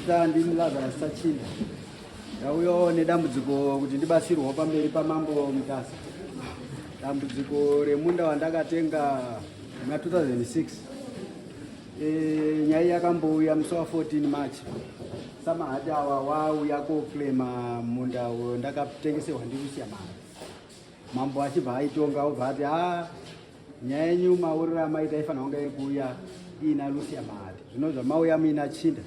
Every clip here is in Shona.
Zita ndini Lazarus Sachinda. Ndauyawo nedambudziko kuti ndibatsirwewo pamberi paMambo Mutasa. Dambudziko remunda wandakatenga muna 2006. Nyaya yakambouya musi wa 14 March. Samahati awa wauya koclaima munda ndakatengeserwa ndiRusia mari. Mambo achibva aitonga obva ati a nyaya yenyu maurira amaita aifanira kunge iri kuuya iina Lucia Mahati. Zvino zvamauya muina Chinda,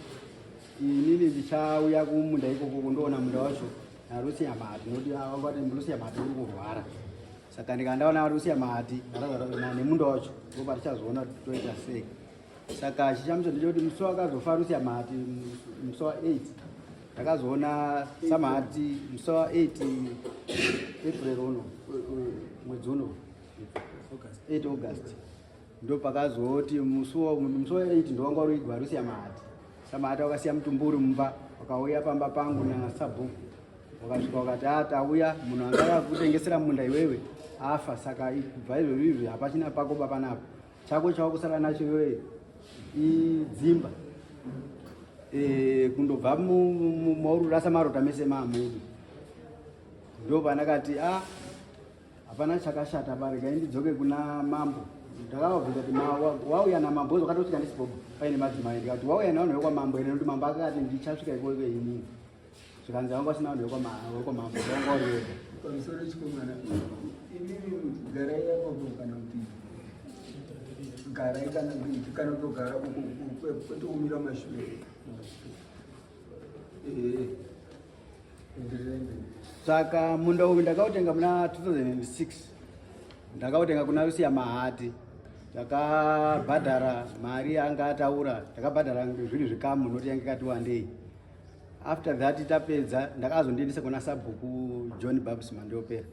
inini ndichauya kumunda ikoko kundoona munda wacho naLucia Mahati, nokuti vangati Lucia Mahati uri kurwara. Saka ndikandaona Lucia Mahati nemunda wacho ndopatichazoona kuti toita sei. Saka chishamiso ndechekuti musi wakazofa Lucia Mahati musi wa 8 ndakazoona Samahati musi wa 8 April uno, mwedzi uno 8 August, ndopakazoti musi wa 8 ndowanga uri igwa Lucia Mahati. Samahati wakasiya mutumbi uri mumba, wakauya pamba pangu nasabhuku, wakasvika wakati a tauya, munhu anga akakutengesera munda iwewe afa, saka kubva izvozvo izvi hapachina pako baba napo, chako chawakusara nacho iwewe idzimba kundobva maururasa marota mese maamudu. Ndopandakati a hapana chakashata, baregai ndidzoke kuna mambo. Ndakavabvunza kuti wauya namambo, wakatosvika ndisipobo paine madzimai. Ndikati wauya nevanhu vekwamambo here, nekuti mambo akati ndichasvika ikoko inini. Zvikanzi vanga vasina vanhu vekwamambo, vanga vari wega. Pamusoro chikomana, imimi garai apapo kana kuti garai kana kutogara uko kwete kumira mashure. Saka munda uyu ndakautenga muna 2006, ndakautenga kuna Lucia Mahati. Takabhadhara mari anga ataura, ndakabhadhara zviri zvikamu noti yange kati wandei. After that tapedza, ndakazondiendesa kuna sabhuku John Babs Mandiopera.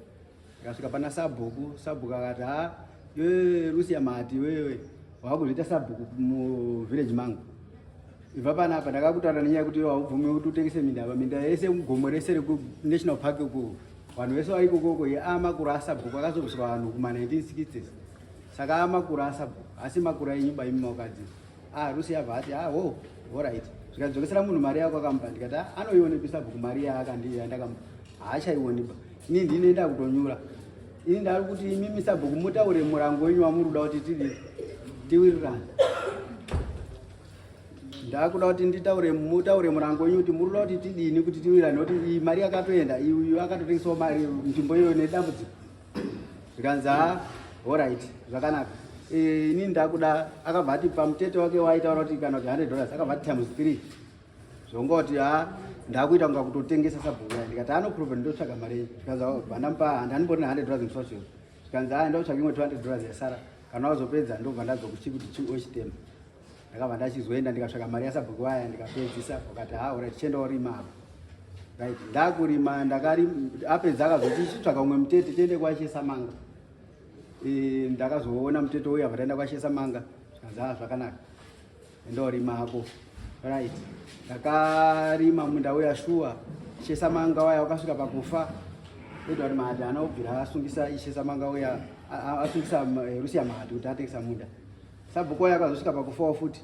Ndikasvika pana sabhuku, sabhuku akati ha iwewe Lucia Mahati, iwewe wakuzviita sabhuku muvillage mangu, ibva panapa, ndakakutaura nenyaya yekuti iwe haubvumi kuti utengese minda apa, minda yese mugomo rese rekunational park uko, vanhu vese vari ikokoko amakuru asabhuku akazobviswa vanhu kuma 1960s, saka amakuru asabhuku asi makuru enyu baimi makadzi. Ah, Lucia abva ati ah, oh, alright, zvikadzokesera munhu mari yako akamupa. Ndikati ah, anoionepi sabhuku mari yaakandiyandakamupa? Haachaioniba, ini ndinoenda kutonyura. Ini ndari kuti imimi sabhuku mutaure murango wenyu wamuri kuda kuti tidi tiwirirane. Ndakuda kuti nditaure, mutaure murango wenyu kuti muri kuda kuti tidini kuti tiwirirane, nekuti iyi mari yakatoenda, uyu akatotengesawo mari nzvimbo iyoyo nedambudziko. Zvikanzi ha alright, zvakanaka. Ini ndakuda, akabva ati pamutete wake waaitaura kuti kana kuti $100, akabva ati times 3, zvongoti ha ndakuita kunga kutotengesa sabhuku yaya. Ndikati anoprove, ndotsvaga mari yenyu. Zvikanzi bva ndamupa, handanimbori na$100 musi wacho. Zvikanzi ha ndotsvaga imwe $200 yasara, kana wazopedza ndobva ndadzokuchi kuti ochitema. Ndakabva ndachizoenda ndikatsvaga mari yasabhuku vaya, ndikapedzisa. Wakati ha alright, chienda urima apa. Right, ndakurima, ndakarima, apedza akazoti chitsvaga umwe mutete tiende kwaChesamanga. Ndakazoona mutete uyu, abva taenda kwaChesamanga. Zvikanzi ha zvakanaka, ndorima hako. Right, ndakarima munda uya shuwa. Chesamanga waya wakasvika pakufa. Edward Mahati haana kubvira asungisa Chesamanga uya, asungisa Lucia Mahati kuti atengesa munda. Sabhuku waya akazosvika pakufawo futi.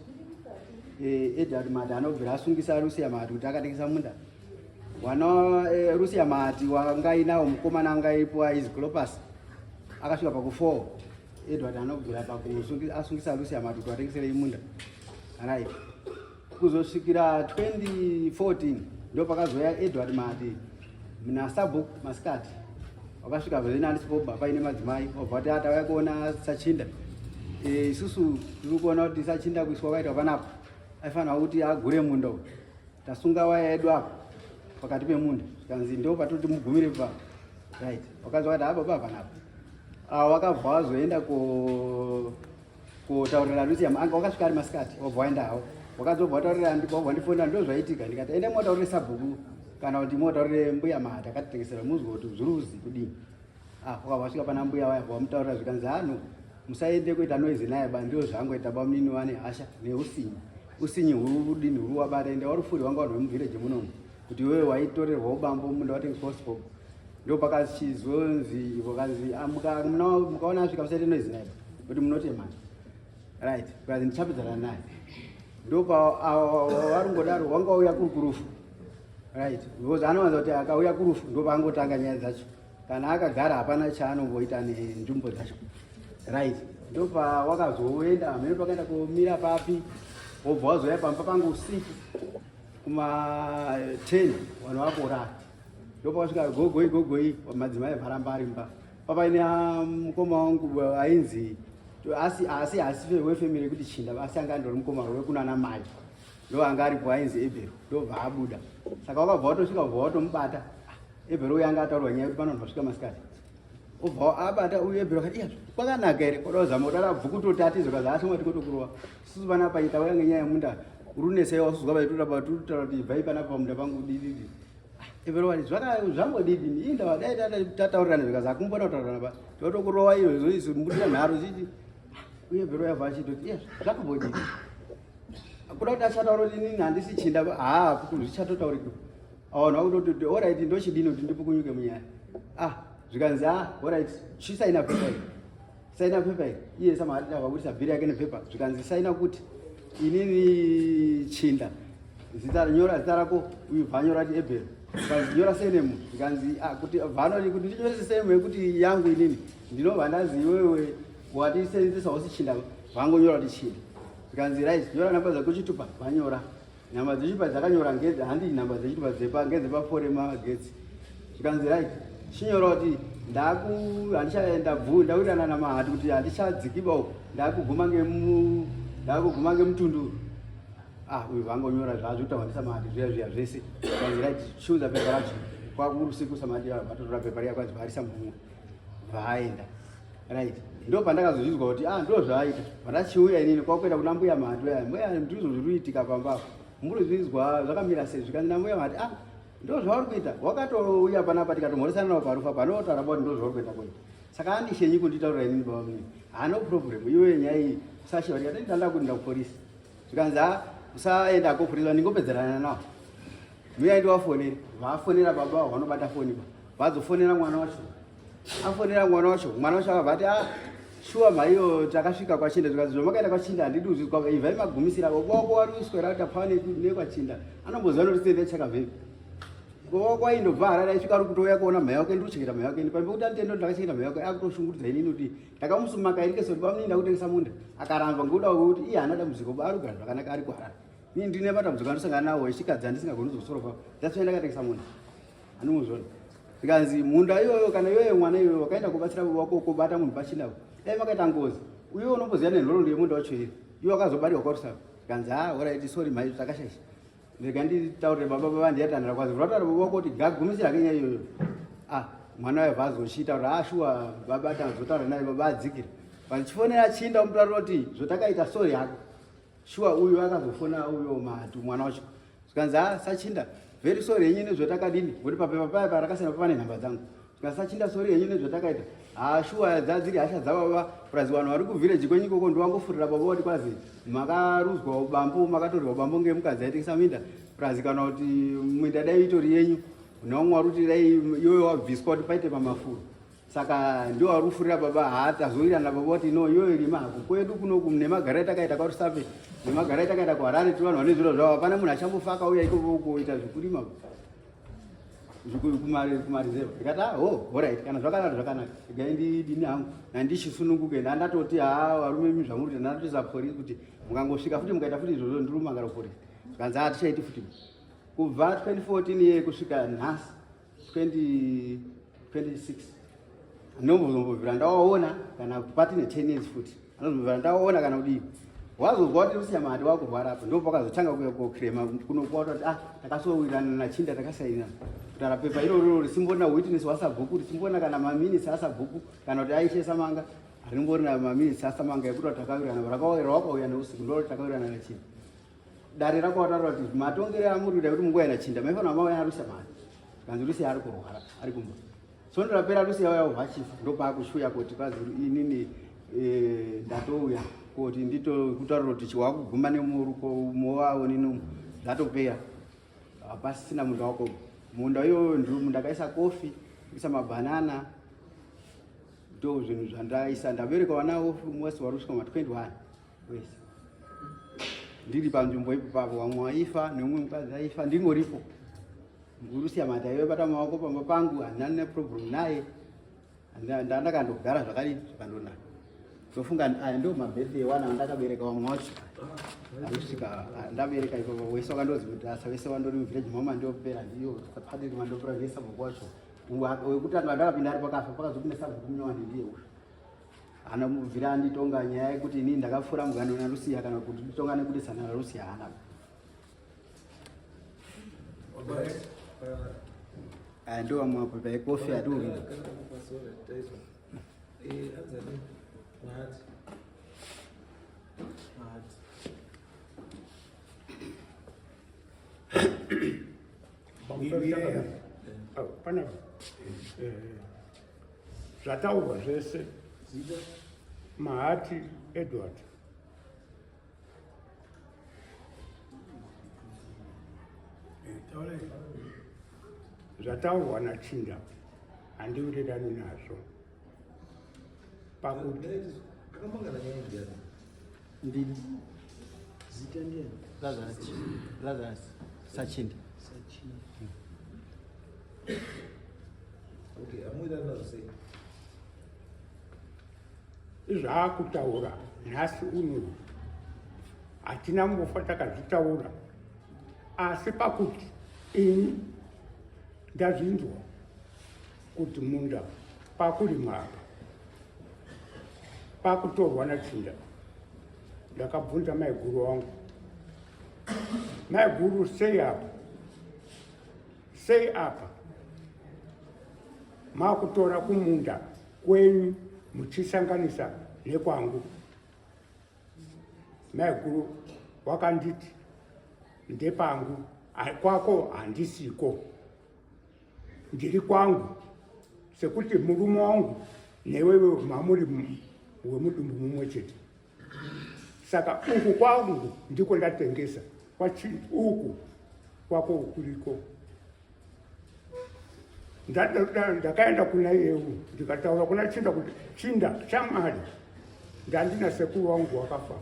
Edward Mahati haana kubvira asungisa Lucia Mahati kuti akatengesa munda. Wana Lucia Mahati wanga ainawo mukomana anga aipo aizi Clopas, akasvika pakufawo. Edward haana kubvira asungisa Lucia Mahati kuti atengeserei munda. Right, kuzosvikira 2014 ndo pakazoya Edward Mahati nasabhuku masikati, wakasvika vhena andisipoba paine madzimai, wabva kuti atauya kuona Sachinda. Isusu tiri kuona kuti Sachinda kuiswa kwaitwa panapa aifanira kuti agure munda uyu. Tasunga waya yedu apa pakati pemunda, zvikanzi ndo patoti mugumire pa right. Wakanzwa kati ababa panapa ava wakabva wazoenda kotaurira Lucia, anga wakasvika ari masikati, wabva waenda hawo, wakazobva wataurira, wabva wandifonera ndo zvaitika. Ndikati ende motaurire sabhuku kana kuti motaurire mbuya Mahati akatitengesera, muzwe kuti zviri kuzi kudini. Ah, wakabva wasvika pana mbuya waya, wamutaurira, zvikanzi hano musaende kuita noise naye ba, ndio zvangoita bamunini wane hasha neusinyi, usinyi huri kudini huri wabata, ende warufuri wanga vanhu vemuvhireji munomu kuti iwewe waitorerwa ubambo, munda watengeswa usipopo. Ndo pakachizonzi vakanzi ah, mukaona asvika musaite noise naye kuti munotemana. Right, because ndichapedzana naye. Ndopawaringodaro wanga wauya kuri kurufu, right? Because anowanza kuti akauya kurufu ndopaangotanga nyaya dzacho. Kana akagara hapana chaanomboita nenzvimbo dzacho, right? Ndopa wakazoenda hameno pakaenda komira papi, wobva wazouya pamba pangu usiku kuma 10, vanhu vakurara. Ndopakasvika gogoi gogoi, madzimai varamba ari mumba. Papaine mukoma wangu ainzi asi wefamily yekuti Chinda, asi anga andori mukoma wekunana mai, ndo anga aripo, ainzi Ebhero. Ndobva abuda, saka wakabva watosvika, ubva watomubata. Ah, Ebhero uyo anga ataurwa nyaya yekuti pano vasvika masikati, obva abata uyu Ebhero, akati, "Iya, kwakanaka here?" Kwada kuzama kuti arabvukutoti atizokazi asomwa tikotokurova isusu panapa tauya ngenyaya yemunda uri unesa wasuzwa vaitotaura kuti ibvai panapa pamunda pangu dididi. Ebhero wati zvambodidini inda dai tataurirana, zvikazi akumbona kutaurirana pa totokurova iyo zoisi mbudira nharo chichi. Uye Ebhero yabva achitoti, "Iya, zvakambodidi kuda kuti achataura kuti inini handisi Chinda." Haa, zvichatotaurika avanhu vakutoti, "Alright, ndochidini kuti ndipukunyuke munyaya?" Ah, zvikanzi, "Ah, alright, chisaina pepa iri, saina pepa iri." Iye samahati akabudisa bhiri yake nepepa, zvikanzi, "Saina kuti inini Chinda, zita, nyora zita rako." Uyu bvanyora kuti Ebhero. Zvikanzi, "Nyora surname." Zvikanzi, "Ah, kuti bvanoti kuti ndinyorese surname yekuti yangu inini ndinobva ndazi iwewe watisenzesa usi Chinda." Vangonyora kuti Chinda. Zvikanzi, "Right, nyora namba dzako chitupa." Vanyora nhamba dzechitupa, dzakanyora ngedze handi nhamba dzechitupa dzepa ngedzepafore magetsi. Zvikanzi, "Right, chinyora kuti ndaku handichaenda bvu ndawirirana namahati kuti handichadzikiba uku, ndakuguma ngemutunduru." Ah, uyu vangonyora zvazvitaurwa ndisamahati zviya zviya zvese. Zvikanzi, "Right, chiudza pepa racho." Kwakurusiku samahati vatotora pepa riya, kwanzi varisa mumwe, vaaenda. Right, ndo pandakazozvizwa kuti, ah, ndo zvaaita. Pandachiuya inini kwakuenda kuna mbuya Mahati uya, "Mbuya, ndizvo zviri kuitika pamba apo, muri zvizwa zvakamira sei?" Zvikanzi nambuya Mahati, "Ah, ndo zvauri kuita, wakatouya panapa tikatomhoresana navo parufa panotaura kuti ndo zvauri kuenda kuita, saka andishenyi kunditaurira inini." Baba munini haana problem iwe, nyaya iyi usashiva. Ndikati, "Ndanda kuenda kupolisi." Zvikanzi, "Ha, usaenda kupolisi, ndingopedzerana nawo, muyai ndiwafonere." Vafonera baba vavo, vanobata foni pa vazofonera mwana wacho. Afonera mwana wacho, mwana wacho akabva ati, "Ah, shuwa mhaiyo, takasvika kwaChinda." Zvikanzi, "Zvamakaenda kwaChinda handidi kuzvizwa, ivhai magumisira. Baba wako wari kuswera kuti apava nekwaChinda, anomboziva nokuti sende chakabvepi. Baba wako aindobva Harare aisvika ari kutouya kuona mhai wake, ndikuchengeta mhai wake pambe kuti anditende kuti ndakachengeta mhai wake, akutoshungurudza inini kuti ndakamusuma kairi kese kuti bamunini ndakutengesa munda, akaramba ngekuda kwekuti iye haana dambudziko, ari kugara zvakanaka ari kuHarare. Ini ndine matambudziko andosangana nawo echikadzi andisingagoni kuzosorofa, that's why ndakatengesa munda." Andimuzvona. Zvikanzi, "Munda iyoyo, kana iyoyo mwana iyoyo wakaenda kubatsira baba wako kubata munhu pachindavo, dai makaita ngozi, uye unomboziva nenhoroondo yemunda wacho here, iwe wakazobarirwa kwarusapo?" Zvikanzi, "Ha, alright, sorry mhai, takashaisha, rega nditaurire baba." Baba ndiyatanhira kwazi vataura baba wako kuti gagumisira kenyaya iyoyo. Ah, mwana wayo bva azochiita ah, shuwa baba tazotaura naye, baba adzikira. Vachifonera Chinda umutaurira kuti zvotakaita, sorry hako. Shuwa uyu akazofona uyo Matu mwana wacho, zvikanzi, "Ha, sachinda, very sorry henyu nezvatakadini," ngokuti papepa paya parakasiyana pane nhamba dzangu. Zvikanzi, "Sachinda, sorry henyu nezvatakaita. Ha, shuwa dzadziri hasha dzababa, purazi vanhu vari kuvhireji kwenyu ikoko ndowangofurira baba kuti kwazi makaruzwa ubambo, makatorwa ubambo ngemukadzi aitengesa minda, purazi kana kuti minda dai itori yenyu, naumwe wari kuti dai iyoyo wabviswa kuti paite pamafuro, saka ndio wari kufurira baba. Ha, tazowirirana baba kuti no, iyoyo rima hako kwedu kunoku nemagara etakaita kwaRusape nemagara etakaita kuHarare, tiri vanhu vane zviro zvavo, hapana munhu achambofa akauya ikoko kuita zvekurima kumarizevha." Ndikati, "Ah, ho, alright, kana zvakanaka zvakanaka, regai ndidini hangu nandichisununguke." Ndandatoti, "Ha, varume imi zvamuri kuita." Ndandatisa polisi kuti mukangosvika futi mukaita futi izvozvo, ndiri kumangara kupolisi. Zvikanzi, "Ha, tichaiti futi." Kubva 2014 iye kusvika nhasi 2026, anombozobvira ndawaona kana patine 10 years futi, anozombobvira ndawaona kana kudii. Wazozwa kuti Lucia Mahati wakurwara apo, ndo pakazotanga kuya kokrema kunokuwa kuti, ah, takasowirirana nachinda, takasainana kutaura pepa iroro risimbona witness wasabhuku, risimbona kana maminitsi asabhuku, kana kuti aishe Samanga, harimborina maminitsi aSamanga ekuti takawirirana. Rakauya neusiku, ndo takawirirana nachinda. Dare rakawataura kuti matongero amuri kuita kuti munguva nachinda, maifanira mauya naLucia Mahati. Kanzi Lucia ari kurwara ari kumba. Svondo rapera Lucia waya ubva achifa, ndopaakushuya kuti kwazi inini ndatouya kuti nditokutaurira kuti chiwakuguma nemuruko nini, zvatopera, hapasisina munda wako. Munda iyoyo ndakaisa kofi, isa mabhanana, ndo zvinhu zvandaisa. Ndabereka vana mwesi wari kusvika ma21 wese. Ndiri panzvimbo ipo papo, vamwe waifa neumwe mukadzi aifa, ndingoripo. Ngurusiya mati aive bata maoko pamba pangu, handina neproblem naye. Ndandakandogara zvakadii zvakandonaka. Ndofunga aya ndo mabirthday wana andakabereka vamwe wacho akusvika ndabereka ipapo wese wakandozi kuti asa vese vandori muvillage mama ndiopera ndiyo padiri mandopera ndiye sabhuku wacho wekutanga ndakapinda ari pakafa pakazopinda sabhuku munyowani ndiye uyu haana kubvira anditonga nyaya yekuti inini ndakapfuura mugano naLucia kana kuti nditonga nekudetsana naLucia haana. Aya ndo vamwe mapepa ekofi atiuri. Panapa zvataurwa zvese Mahati Edward zvataurwa naChinda handiwirirani nazvo pakuti ndini zita ndiani Lazarus Lazarus Sachinda. Sachinda. Okay, amuwirirani nazvo sei? Zvaakutaura nhasi uno hatina mbofa takazvitaura, asi pakuti ini ndazvinzwa kuti munda pakurimwa apa pakutorwa nachinda, ndakabvunza maiguru wangu, maiguru sei apa, sei apa makutora kumunda kwenyu muchisanganisa nekwangu? Maiguru wakanditi ndepangu, kwako handisiko, ndiri kwangu, sekuti murume wangu newewe mamuri wemudumbu mumwe chete, saka uku kwangu ndiko ndatengesa, uku kwako kuriko. Ndakaenda kuna yeu ndikataura kuna Chinda kuti Chinda chamwari ndandina sekuru wangu wakafa,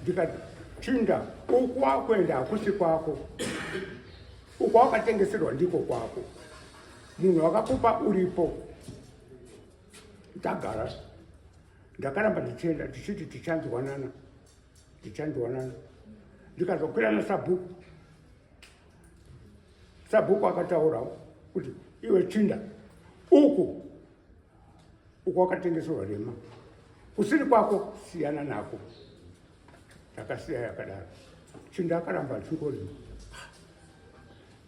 ndikati Chinda uku wakuenda hakusi kwako, uku wakatengeserwa ndiko kwako, munhu wakakupa uripo. Ndagara ndakaramba ndichienda ndichiti tichanzwanana tichanzwanana, ndikazokwira nasabhuku. Sabhuku akataurawo kuti iwe Chinda, uku uku wakatengeserwa rema, kusiri kwako siyana nako. Ndakasiya yakadaro. Chinda akaramba achingorima.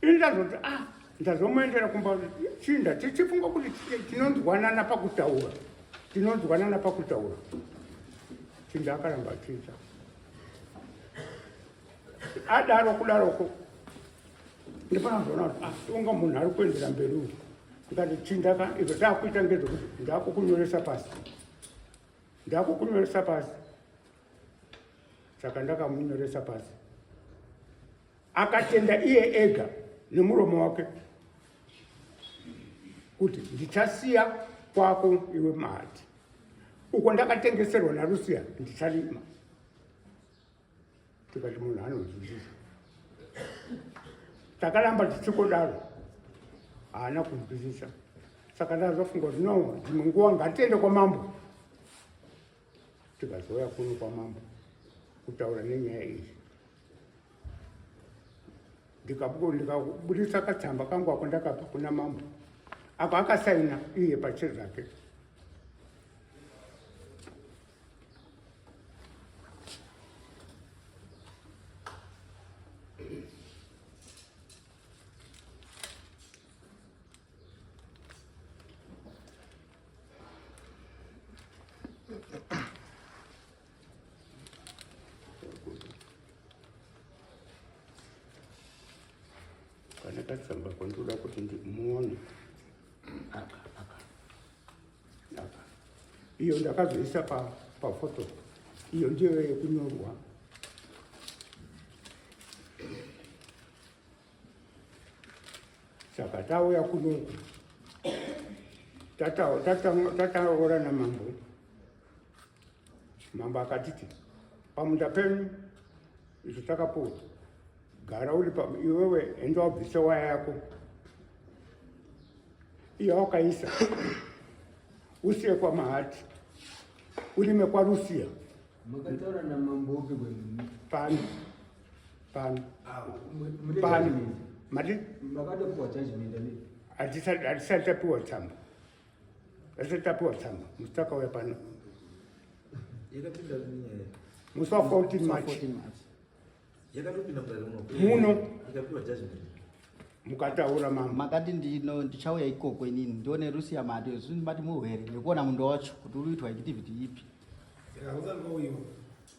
Ini ndazoti ah, ndazomuendera kumba Chinda tichifunga kuti tinonzwanana pakutaura, tinonzwanana pakutaura. Chinda akaramba achiita adaro kudaroko, ndipanozoona kuti ah, unga munhu ari kuendera mberi uku. Ndikati Chinda ka, izvo takuita ngezvekuti ndakukunyoresa pasi, ndakukunyoresa pasi. Saka ndakamunyoresa pasi, akatenda iye ega nemuromo wake kuti ndichasiya kwako iwe Mahati, uko ndakatengeserwa naLucia ndicharima. Tikati munhu anonzwisisa. Takaramba tichikodaro, haana kunzwisisa. Saka ndazofunga kuti no, dzimwe nguva ngatiende kwamambo. Tikazouya kuno kwamambo kutaura nenyaya iyi, ndikabudisa katsamba kangu ako ndakapa kuna mambo, ako akasaina iye pachezvake. Kana katsamba kwandoda kuti ndimuone aka aka aka, iyo ndakazoisa pafoto iyo ndiyo yekunyorwa. Saka tauya kunoku tataura namambo. Mambo akatiti pamunda penyu izvo takapuwa, gara uri pa iwewe, enda wabvisa waya yako iyo wakaisa, usiye kwaMahati, urime kwaRusiya. Makataura namambo upi kwenu? Pano pano pano mati Makatopiwa judgment ani? Hatisati tapiwa tsamba, hatisati tapiwa tsamba. Musi takauya pano Yakapinda nyaya. Musi wa 14 March. 14 March. Yakatopinda mudare muno. Muno. Ikapiwa judgment. Mukataura mambo. Makati ndino ndichauya ikoko inini ndione Rusiya mati zvinhu mati muhwere nekuona munda wacho kuti uri kuitwa activity ipi.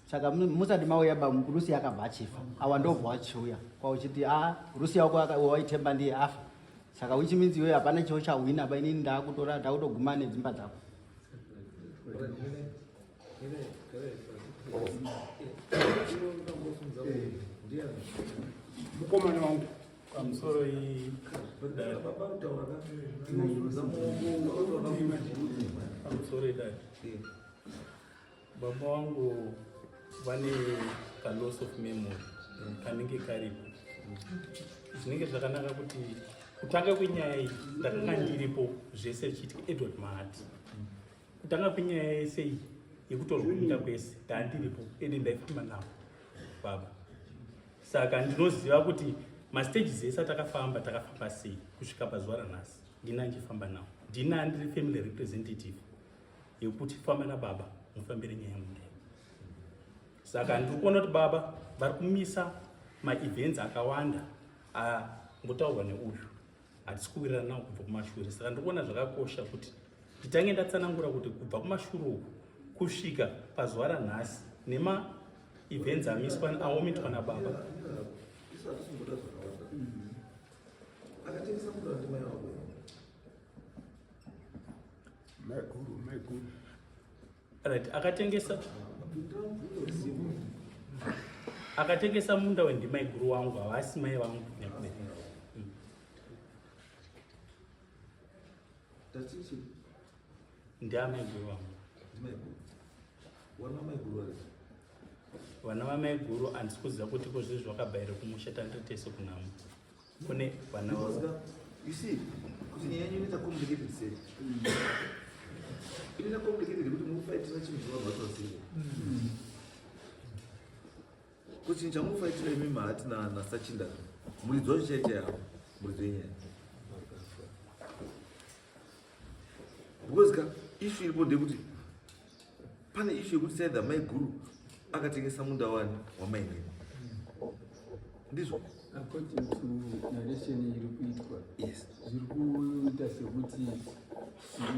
Saka musati mauya ba, Rusiya akabva achifa, awa ndobva wachiuya kwauchiti a Rusiya wako waitemba ndiye afa, saka which means iwewe hapana chiwo chahwina ba, inini ndakutora ndakutoguma nedzimba dzako. Mukomana wangu. Pamusoro iyi, Baba kutaura ka. Muogo. Pamusoro idai, baba vangu vane kaloss of memory kanenge karipo. Zvinenge zvakanaka kuti kutanga kwenyaya iyi ndakanga ndiripo zvese zvichiitika. Edward Mahati, kutanga kwenyaya yese iyi yekutorwa kuita kwese ndandiripo, ende ndaifamba navo baba, saka ndinoziva kuti mastages ese atakafamba, takafamba sei kusvika pazuva ranhasi. Ndina ndichifamba navo, ndina ndiri family representative yekuti famba nababa mufambire nyaya yemunda. Saka ndiri kuona kuti baba vari kumisa maevents akawanda angotaurwa neuyu, hatisi kuwirirana nawo kubva kumashure. Saka ndiri kuona zvakakosha kuti nditange ndatsanangura kuti kubva kumashure uku kusvika pazuva ranhasi nemaevents amiswa aomitwa nababa. Isu hatisimboda zvakawanda. Akatengesa munda ndimai wako. Maiguru, maiguru. Right, akatengesa munda wendimaiguru wangu, havasi mai vangu nekubereka. Tatichi. Ndiamaiguru vangu. Ndimaiguru. Wana maiguru vari. Vana vamaiguru handisi kuziva kuti ko zvizvi zvakabva here kumusha, tandiri tese kunhamo kune vana Because ka, you see, kuti nyaya yenyu inoita complicated sei? Inoita complicated kuti mufaitira chinhu chavanhu vacho. Kuti chinhu chamufaitira imi Mahati naSachinda, muridzi wacho chaicho yavo, muridzi wenyaya. Because ka issue iripo ndeyekuti pane issue yekuti saidha maiguru akatengesa munda wani wamainini, ndizvo? According to narration iri kuitwa, zviri kuita sekuti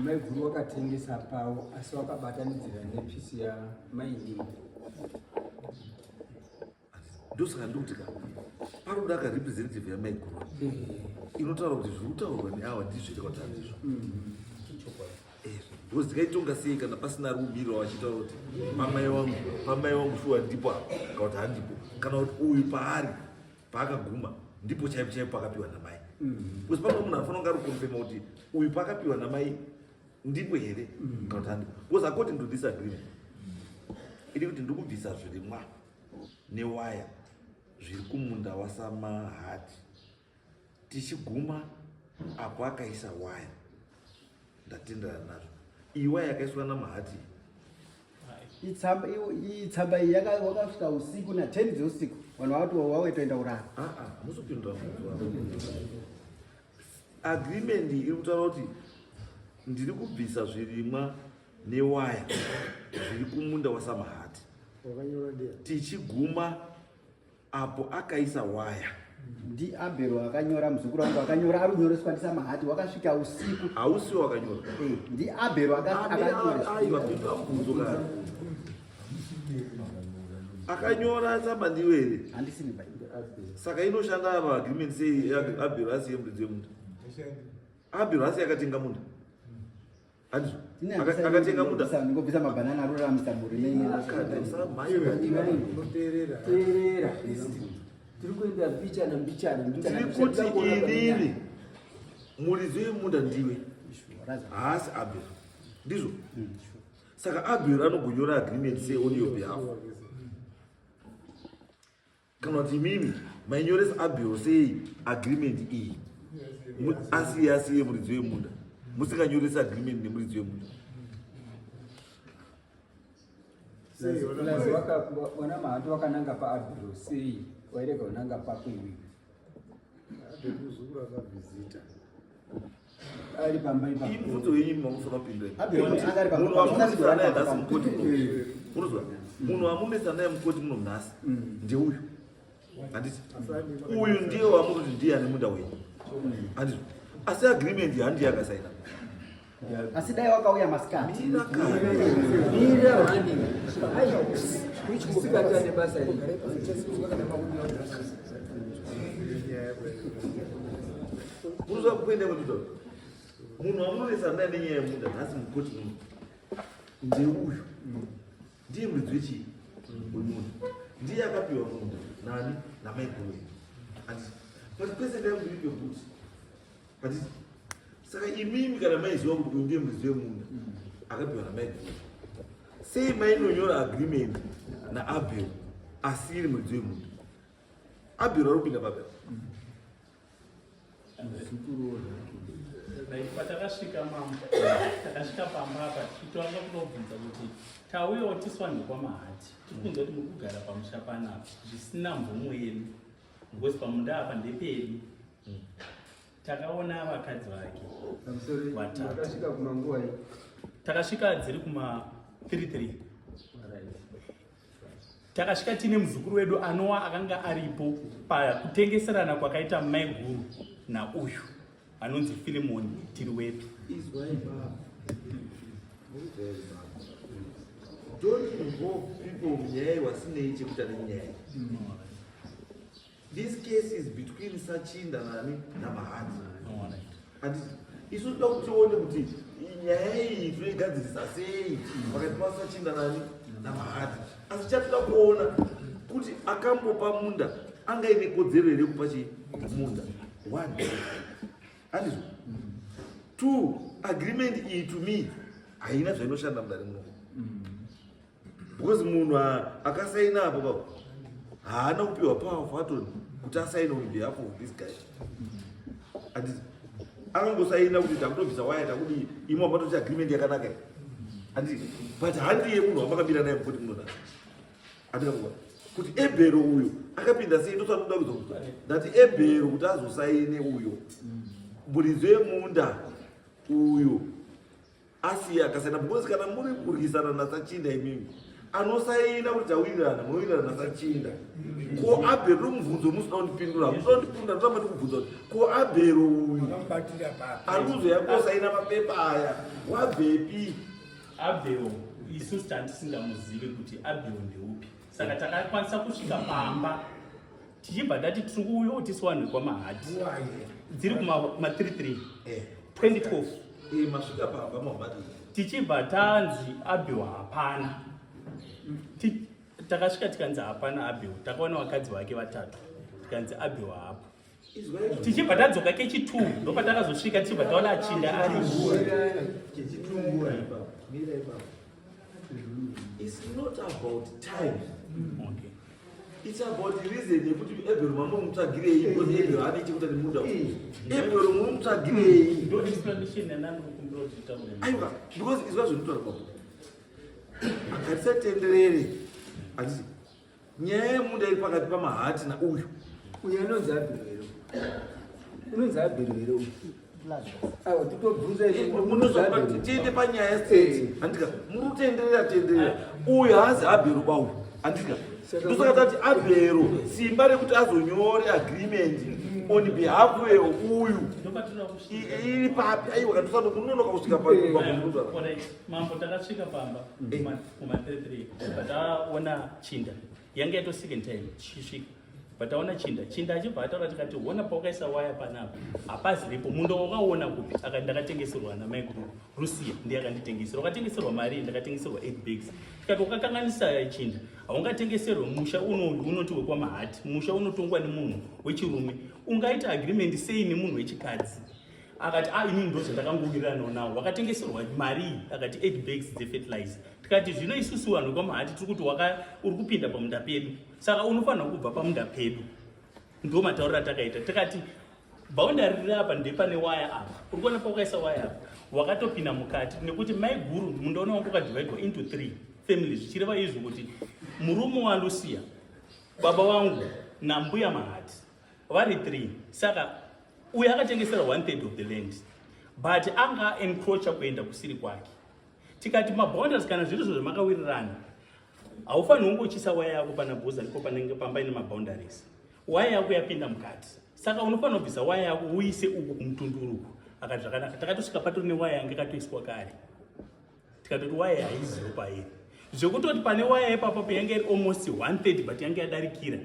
maiguru wakatengesa pavo, asi wakabatanidzira nepisi yamainini. Ndosaka ndikuti ka paroda ka representative yamaiguru inotaura kuti zviri kutaurwa neawa ndizvo here kuti handizvo. Because tikaitonga sei kana pasina ari kumirira vachitaura kuti pamai wangu, pamai wangu shuwa ndipo apa kana kuti handipo, kana kuti uyu paari paakaguma ndipo chaipo chaipo pakapiwa namai? Because pano munhu anofanira kunge ari kuconfirma kuti uyu paakapiwa namai ndipo here kana kuti handipo. Because according to this agreement iri kuti ndiri kubvisa zvirimwa newaya zviri kumunda waSamahati tichiguma apo akaisa waya, ndatenderana nazvo. Iyi waya yakaiswa naMahati. Iyi tsamba iyi wakasvika usiku na10 dzeusiku, vanhu vavati wawetoenda kurara. Musopindura mubvunzo. Agreement iri kutaura kuti ndiri kubvisa zvirimwa newaya zviri kumunda waSamahati Wakanyora ndiye. tichiguma apo akaisa waya. Ndi Abhero akanyora, muzukuru wangu akanyora, ari kunyoreswa ndiSamahati, wakasvika usiku. Hausiwo wakanyora. Ndi Abhero akanyoreswa. Aiwa, pindura mubvunzo kana akanyora tsamba ndiwe here? Handisini bai. Saka inoshanda apa agreement sei Abhero asiye muridzi wemunda, Abhero asiye akatenga munda, handizvo? Akatenga munda. Ndingobvisa mabhanana aruramisa mhuri. Unoteerera. Teerera, tiri kuenda mbichana mbichana mbichana. Tiri kuti inini muridzi wemunda ndiwe, haasi Abhero, ndizvo? Saka Abel anogonyora agreement sei on your behalf? Kana kuti imimi mainyoresa Abel sei agreement iyi? Asiye asiye muridzi wemunda. Musinganyoresi agreement nemuridzi wemunda. Wana Mahati wakananga paAbel sei wairega unanga pako iwewe? Ari pamba ipapo. Imubvunzo wenyu imi mamufanira kupindura. Abel anga ari pamba. Munhu wamunetsana naye nhasi mukoti muno. Unozwa? Munhu wamunetsana naye mukoti muno nhasi ndeuyu. Handiti? Uyu ndiye wamuti ndiye ane munda wenyu. Handiti? Asi agreement handiye akasaina. Asi dai wakauya masikati. Mira kare. Mira wani. Kusikati ane basa iri. Unozwa kuenda kwetutaura. Munhu wamunonetsana naye nenyaya yemunda nhasi mukoti muno ndeuyu. Ndiye muridzi wechii? Wemunda. Ndiye akapiwa munda nani? Namaiguru. Handiti? But kwese ndaimuipe kuti. Handiti? Saka imimi kana maiziva kuti uyu ndiye muridzi wemunda akapiwa namaiguru. Sei mainonyora agreement naAbel asiri muridzi wemunda? Abel ari kupinda papi? Right, patakasvika mambo, takasvika pamba apa tichitanga kunobvunza kuti tauyawo tisu vanhu vekwaMahati, tiri kunzwa kuti muri kugara pamusha panapa zvisina mvumo yedu, because pamunda apa ndepedu. Takaona vakadzi vake Pamusoro vatatu. Makasvika kumanguva iyi. Takasvika dziri kuma 33. Takasvika tiine muzukuru wedu anowa akanga aripo pakutengeserana kwakaita maiguru nauyu anonzi Filimon Tiriwepi. Izwai baba. Don't involve people munyaya wasinei chekuita nenyaya. This case is between Sachinda nani naMahati. Handiti isu toda kuti tione kuti nyaya iyi tinoigadzirisa sei pakati paSachinda nani naMahati. Asi chatoda kuona kuti akambopa munda angaine kodzero here kupa chii munda. One, handizvo? Two, agreement iyi to me haina zvainoshanda mudare muno, because munhu akasaina apo papo haana kupiwa power of attorney kuti asaine on behalf of this guy. Handiti akangosaina kuti takutobvisa waya, takudii, imwe wamatoti agreement yakanaka iyi, handiti? But handiye munhu wamakamira naye mukoti munonaa. Handikakuva kuti Ebhero uyu akapinda sei? Ndosanoda kuzokuza ndati Ebhero kuti azosaine uyo muridzi wemunda uyu asiye akasaina, because kana muri kurwisana naSachinda imimi, anosaina kuti tawirirana, munowirirana naSachinda. Ko Abhero, mubvunzo musina kundipindura, musina kundipindura, ndoramba ndikubvunza kuti ko Abhero uyu ari kuzoya kosaina mapepa aya wabvepi? Abel isusu tandisingamuzivi kuti Abel ndeupi, saka takakwanisa kusvika pamba tichibva tati tiri kuuya tisu vanhu vekwaMahati dziri kuma33 2012. Masvika pamba mabati? Tichibva tanzi Abel hapana. Takasvika tikanzi hapana Abel. Takaona vakadzi vake vatatu, tikanzi Abel haapo. Tichibva tadzoka kechi2, ndopatakazosvika tichibva taona achinda ari. Chechitungura ipapo. Mira ipapo. It's not about time. It's about the reason yekuti Ebhero mamunomutsvagirei, because Ebhero haane chekuita nemunda. Ebhero munomutsvagirei? Ndo explanation yanandikukumbira kuti titaure. Aiwa, because izva zvinotaura papo ngatisatenderere, handiti? Nyaya yemunda iri pakati paMahati nauyu. Uyu anonzi Abhero here? Unonzi Abhero here uyu? Aiwa, titobvunza izvo, unonzi Abhero. Tiende panyaya straight, handika? Muri kutenderera tenderera. Uyu haazi Abhero bauyu, handika? Ndosaka tati Abhero simba rekuti azonyore agreement on behalf yeuyu Ndopatinoda kusvika. Iri papi? Aiwa, kandosano kunonoka kusvika. Alright, mambo, takasvika pamba kuma 33, pataona chinda yanga yato second time tichisvika. Pataona chinda, chinda achibva ataura, tikati ona paukaisa waya panapa hapaziripo. Munda wakaona kupi? Akati ndakatengeserwa namaiguru Rusia, ndiye akanditengesera. Wakatengeserwa mari? Ndakatengeserwa 8 bags. Tikati wakakanganisa chinda, haungatengeserwe musha unoyu unoti wekwaMahati. Musha unotongwa nemunhu wechirume, ungaita agreement sei nemunhu wechikadzi? Akati a ah, inini ndozvandakangowiriranawo nawo. Wakatengeserwa mari iyi? Akati 8 bags dzefertilizer. Tikati zvino isusu vanhu kwamahati tiri kuti uri kupinda pamunda pedu, saka unofanira kubva pamunda pedu. Ndo matauriro atakaita. Tikati boundary riri apa ndepane waya apa, uri kuona pawakaisa waya apa, wakatopinda mukati nekuti maiguru munda une wangu wakadivhaidwa into 3 families, zvichireva izvo kuti murume waLucia, baba wangu nambuya Mahati vari 3. Saka uyu akatengesera 1/3 of the land, but anga encroacha kuenda kusiri kwake. Tikati maboundaries kana zviri zvo zvamakawirirana, haufaniri kungochisa waya yako pana bhoza, ndipo panenge pamba ine maboundaries, waya yako yapinda mukati, saka unofanira kubvisa waya yako uise uku kumutunduru uku. Akati zvakanaka. Takatosvika patori newaya yange yakatoiswa kare, tikatoti waya haizivo pairi, zvekutoti pane waya ipapapo yange iri almost 130, but yange yadarikira.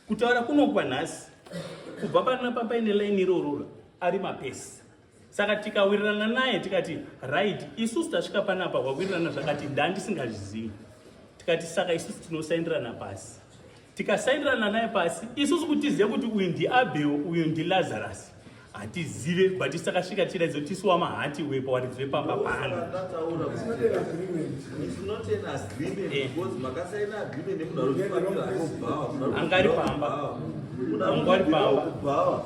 Kutaura kunokwa nhasi, kubva panapa paine line irorora ari mapesi. Saka tikawirirana naye tikati right, isusu tasvika panapa, wawirirana zvakati, ndandisingazvizivi. Tikati saka isusu tinosaindirana pasi. Tikasaindirana naye pasi, isusu kuti tizive kuti uyu ndiAbel, uyu ndiLazarus, hatizive, but takasvika tichiratidza kuti tisu wamahati wepo waridzi vepamba pano. Ndataura kuti it's not an agreement because makasaina agreement nemunhu arikufambira anobhawa. Angari pamba. Angari pamba. Kubhawa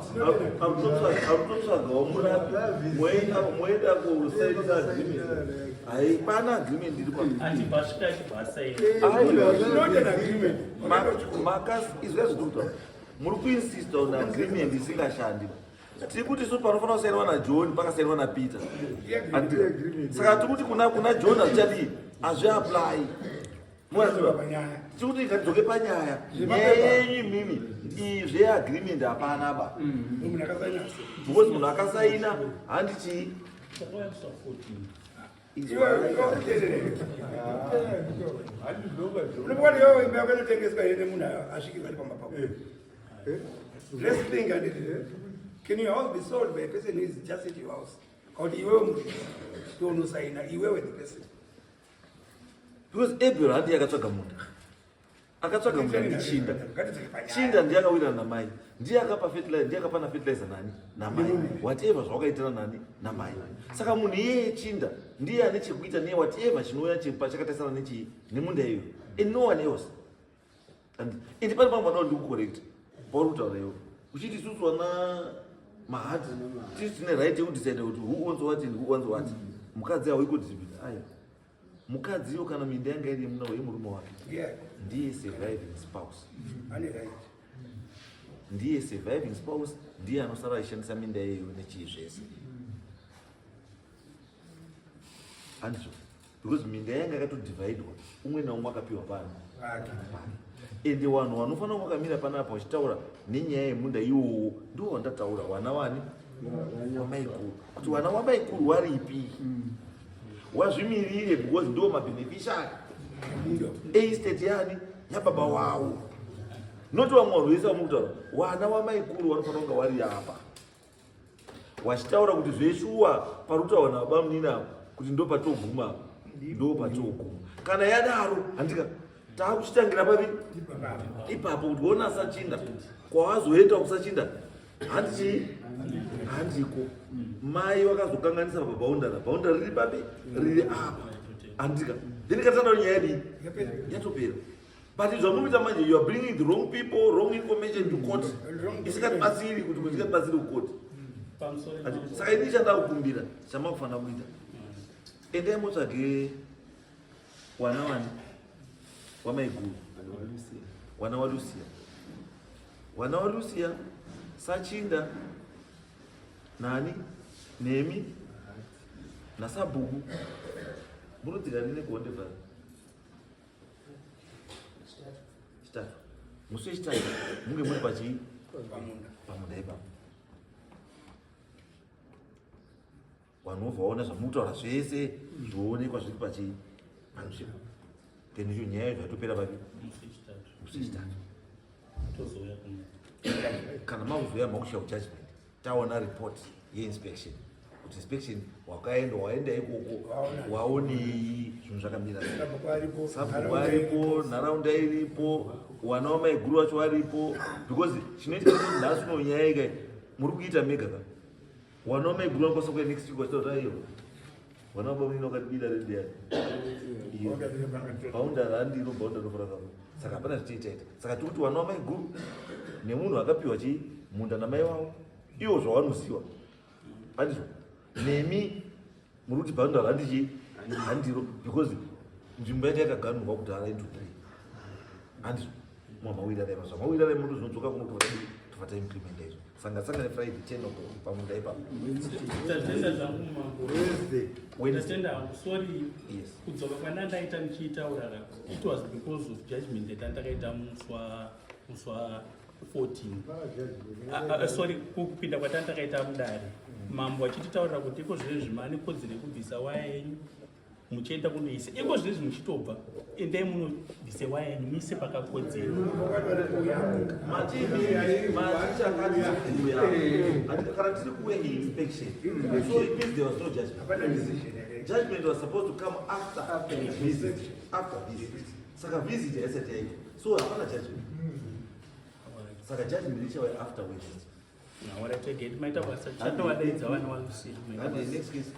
arikutotsvagawo murapi, moenda kusainisa agreement. Haipana agreement iri pa Achibva asvika achibva asaina. Not an agreement. Izvi zviri muri kuinsista on agreement isingashandi. Tiri kuti isu panofanira kusainwa naJohn pakasainwa naPeter. Saka tiri kuti kuna John hazvichadii, hazviapply. Panyaya. Tiri kuti ngatidzoke panyaya, nyaya yenyu imimi iyi zveagreement hapana ba. Munhu akasaina. Because munhu akasaina handi chii. Takauya musi wa 14. Iwe unoona iwewe imba yako inotengeswa here nemunhu asvikirwa ari pamba pako? Let's think and can your house be sold by a person who is just at your house? Kuti iwewe muridzi ndiwe unosaina, iwewe the person. Because Abel handi yakatsvaga munda, akatsvaga munda ndichinda. Ngatidzoke panyaya. Chinda ndiye akawirirana namai, ndiye akapa fertilizer, ndiye akapa nafertilizer nani namai, whatever zvawakaitirana nani namai. Saka munhu iyeye Chinda ndiye ane chekuita neye whatever chinouya chakatarisana nechii nemunda iyoyo, and no one else. And ende pane pamwe panoda ndikucorrect pauri kutaura iwe uchiti isusu vana Mahati tisi tine right yekudecide kuti who owns what and who owns what. Mukadzi hauyi kudhibhita aya mukadzi iyo kana minda yanga iri yemuna yemurume wake, ndiye surviving spouse. Ane right. Ndiye surviving spouse, ndiye anosara achishandisa minda iyoyo nechii zvese, handizvo? Because minda yanga yakatodivhaidwa, umwe naumwe akapiwa pano Vake. Ende vanhu vanofanira kunge vakamira panapa vachitaura nenyaya yemunda iwowo ndiwo wandataura, wana wani wamaikuru, kuti wana wamaikuru waripi wazvimirire, because ndiwo mabeneficiary Munda. Estate yani yababa wavo, not vamwe vanhu vese vamuri kutaura. Wana wamaikuru vanofanira kunge vari apa wachitaura kuti zveshuwa pari kutaura nababa munini avo kuti ndo patoguma apa, ndo patoguma. Kana yadaro, handika taakuchitangira papi ipapo kuti wona sachinda kwawazoenda kusachinda handichii handiko mai vakazokanganisa paboundary, boundary riri papi, riri apa, handika? Then katanda nyaya yadii yatopera. But zvamunoita manje, you are bringing the wrong people, wrong information to court, isingatibatsiri kuti isingatibatsiri kucourt. Pamusoro. Saka ini chanda kukumbira, chamakufanira kuita, endai motsvage wana wani wamaiguru, wana waLucia, wana waLucia, sachinda nani nemi nasabhuku. Munodzika rini kuHonde Valley? Chitatu. Musi wechitatu munge muri pachii? Pamunda. Pamunda ipapo. Vanhu vobva vaona zvamukutaura zvese zvoonekwa zviri pachii panzvimbo, then icho nyaya yacho yatopera papi? Musi wechitatu. Musi wechitatu. Tozouya kuno. Kana makuzoya makushaw judgment, taona report yeinspection kuti inspection wakaenda, waenda ikoko, Waona. waonei, zvinhu zvakamira sei. Sabhuku aripo. Sabhuku aripo, nharaunda iripo, wana wamaiguru vacho varipo, because chinoitika kuti nhasi uno nyaya ikai muri kuita mega ka. Wana wamaiguru vanokwanisa kuuya next week vachitaura kuti aiwa wana wababa munini wakatibira rendi yake. Boundary handiro boundary inofanira kuva. Saka hapana zvitiitaita. Saka tiri kuti wana wamaiguru nemunhu akapiwa chii munda namai wavo iwo zvawanoziwa handizvo nemi muri kuti boundary handi chii handiro because nzvimbo yacho yakaganurwa kudhara into three handizvo mwamawirirana ipapo zvamawirirana imoto zvinodzoka kuno tobva tobva taimplementa izvo sanga sanga nefriday 10 o'clock pamunda ipapo. Tatenda zvangu mambo. Wednesday. Tatenda hangu, sorry. Yes. Kudzoka kwandandaita ndichiitaura ka, it was because of judgment yatandakaita musi wa 14. Ah, ah, sorry, kupinda kwatandakaita mudare mambo achititaurira kuti iko zvinezvi mane kodzero yekubvisa waya yenyu muchienda kunoisa. Iko zvinezvi muchitobva, endai munobvise waya yenyu muise pakakodzera. Mati chakati kuuya kana tiri kuuya inspection, so it means there was no judgment. Hapana decision yakaita. Judgment was supposed to come after visit, after visit. Saka visit haisati yaitwa, so hapana judgment. Saka judgment ichauya after Wednesday. Alright, maita basa, chatowadaidza vana vaLucia. And the next case.